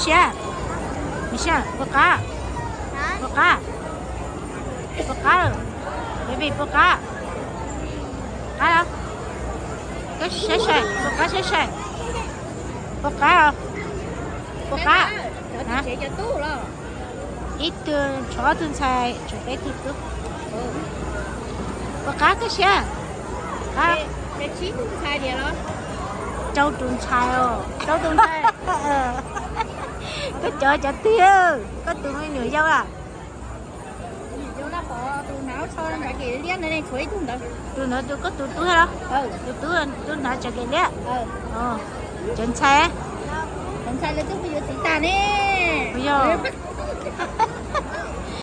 Siab, Michelle, puas qab? Puas qab? Puas qab? Baby, puas qab? Qab los? Koj saib saib, puas qab saib saib? Puas qab os? Puas qab? Ib tug tshuav ob tug ntxhais, tshuav peb tug tub. Puas qab koj siab? Qab. Rau tus ntxhais os, rau tus ntxhais. Koj cov cov twg, koj tus me nyuam yau a? Tus ntawd tus koj tus tub los? Tus tub, tub hnav tsev kev liab. Cov ntxhais, cov ntxhais lawv twb mus yuav txiv tag ne. Yog.